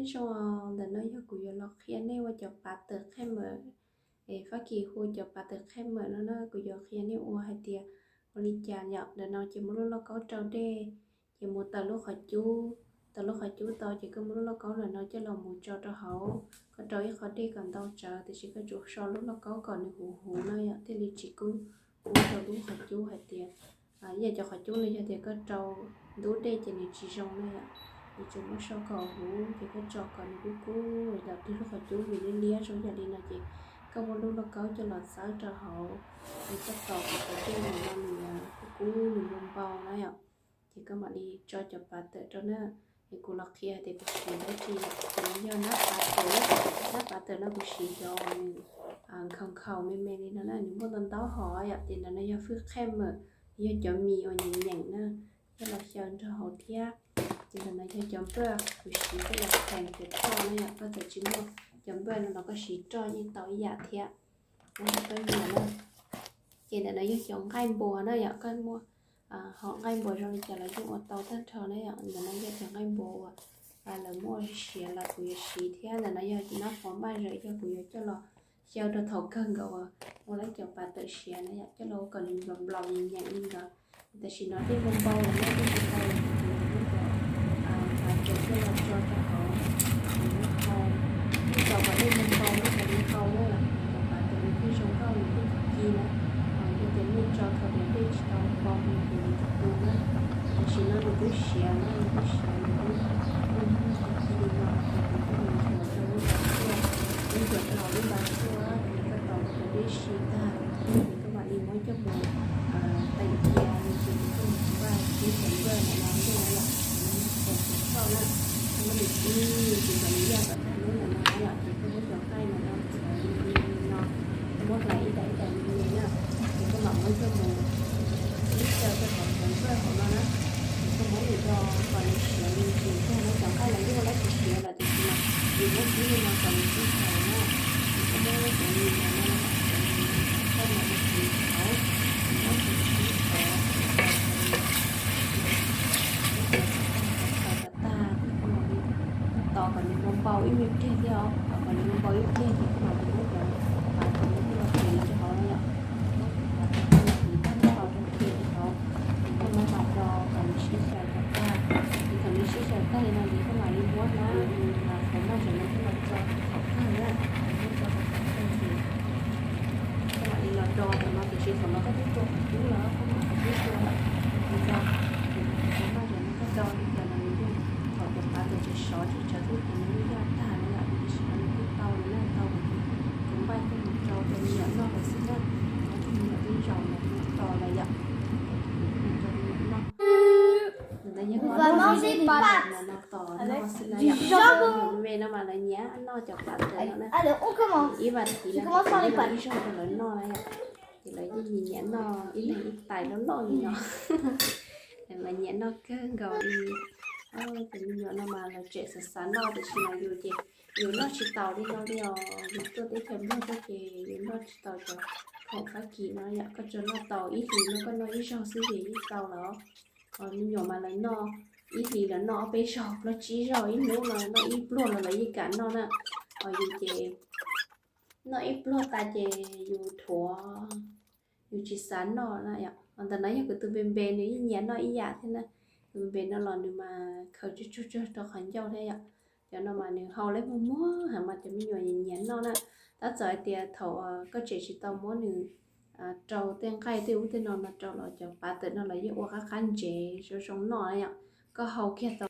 Nyob zoo, ntawm no yog kuv yuav los qhia nej ua cov pav tawm qhaij mawm, es Fab Kis hu cov pav tawm qhaij mawm no na, kuv yuav qhia nej ua hais tias ua li cas yom. Ntawm no ces muab lub lauj kaub rau dej, ces mus taws lub qhov cub, taws lub qhov cub tau ces koj muab lub lauj kaub ntawm no coj los mus tso rau hauv, koj rau ib qho dej kom ntau tsawv, tiam sis koj tsuas so lub lauj kaub kom nws huv huv no yom, thiaj li tsis kub kub rau lub qhov cub hais tias, yog cov qhov cub no yog tias koj rau ntub dej ces nws tsis zoo na yom. Nws tsuas muab so kom huv ces koj tso kom nws kub kub los twg lub qhov cub nws liab liab zoo yam li no ces koj muab lub lauj kaub coj los txawb rau hauv, es koj tos kom qhov dej ntawm no nws kub kub nws npau npau na yom, ces koj mam li tso cov pav tawm rau na. Es kuv los qhia hais tias kuv siv dab tsi yom. Ces no yog nab pav tawm, nab pav tawm no kuv siv cov uas nws nkhaus nkhaus me me li no na, nws muaj ntau ntau hom yom. Ces ntawm no yog fwj qhaij mawm, yog cov mis uas nyeem nyeem na, coj los xyaw nrog hauv thiab. Ces ntawm no yog cov npawj kuv siv coj los thees cov roj na yom, koj txawm tsis muaj cov npawj no los koj siv roj yeej tau ib yam thiab. Koj nyiam na. Ces ntawm no yog cov nqaij npua na yom, koj muaj hom nqaij npua zoo li cas los yeej ua tau tag nrho na yom. Ntawm no yog cov nqaij npua uas lawv muab ua siav los kuv yuav siv thiab. Ntawm no yog nab fov maj zeem, yog kuv yuav coj los xyaw rau thaum kawg nkaus uas ua lawv cov pav tawm siav na yom, coj los ua kom nws nplaum nplaum nyeem nyeem li ntawd. Tam sim no dej npau npau los noj dej npau npau los kuv yuav muab cov pav tawm coj los tso rau hauv, kuv muab hau, muab tso kom dej npau npau, muab cov npau na, cov pav tawm nws thiaj zoo nkauj nws thiaj ci na. Yog tias nej tso thaum tias dej tsis tau npau nws ces nws tsis tu na. Tam sim no nws twb siav na, nws twb siav nws twb ci ci li no ces kuv coj mus ntxuav rau lub npa tuaj, muab ntxuav rau hauv lub npa tuaj ces koj tos kom cov dej si tag ces koj mam li muab coj mus teem cia li ces koj mus vaj tib cov npawj ntawm no tuaj na yom, cov npawj na, koj muab nws tib ces kom nws yaj kom tag lub ntawm no na yom, ces koj muab cov nqaij ntawm no ntxuav li no, koj muab hlais ib daim ib daim me me na, ces koj mam muab coj mus ib xyaw rau hauv cov npawj hauv no na, ces koj muab nws do kom nws siav li ntsis tag na, cov nqaij los yeej ua dab tsi siav lawm tiam sis mas yus muab tib li no kom nws sib xyaw na, ces koj muab cov mis ntawm no, cov mis ntawm no, cov nqaij ntawm no ces hauv, ces muab nws sib xyaw, xyaw tag, tos kom nws npau npau ib me pliag thiab os, tos kom nws npau npau ib pliag ces koj mam li muab cov pav tawm no coj los tis rau hauv no yom, muab cov pav tawm coj los tis tag nrho rau tis rau hauv, ces koj muab mas do kom nws sib xyaw tag, ces thaum nws sib xyaw tag li no ces koj mam li muab hnab fov maj zeem no coj los tso rau thaum kawg na, muab tso rau thaum kawg ces koj mam li los do ntawm no, tiam sis thaum no koj twb tua qhov cub lawm, koj muab qhov cub tua lawm, ces do, ces fov maj zeem no koj do li cas los nws yeej, thaum cov pav tawm tseem sov tseem tsawv xwb ces nws yeej yaj tag na yom, tiam sis mas nws twb tau lawm na, tau lawm ces kuv npaj coj mus rau cov me nyuam noj lawm xwb na, cov me nyuam twb zaum lawm, nws tos lawm yom, coj mus rau me nyuam noj. Ntawm no yog ib vaj tag no tos noj xwb na yom, me me no mas lawv nyiam noj cov pav tawm no na. Ib vaj tag no ces ib zaug rau lawv noj na yom, ces lawv yeej nyiam nyiam noj ib leeg ib tais loj loj li no. Lawv mas nyiam noj kawg nkaus li. Cov me nyuam no mas lawv tseem xav xav noj tiam sis mas yus ces yus noj tsis taus li no li os, yus tuaj teb chaws Nplog tuaj ces yus noj tsis taus cov khoom Fab Kis no yom, koj tsuas noj tau ib hlis no koj noj ib zaug xwb ces yeej tau lawm. Ho me nyuam mas lawv noj ib hlis lawv noj ob peb zaug plaub tsib zaug, ib hnub no noj ib pluag los lawv yeej kam noj na. Ho yus ces noj ib pluag tas ces yus dhuav, yus tsis xav noj na yom. Ho ntawm no yog kuv tus npe npe, nws yeej nyiam noj ib yam thiab na. Tus npe npe no los nws mas khaws tsuag tsuag tsuag rau qhov ncauj thiab yom. Cov no mas nws hau lawm muag muag heev mas cov me nyuam nyiam noj na. Tab txawm hais tias thaum koj tseem tsis tau muab nws rau tej nqaij tej ub tej no no rau los cov pav tawm no los yeej ua qab qab ntsev zoo zoo noj na yom. Koj hau kiag tau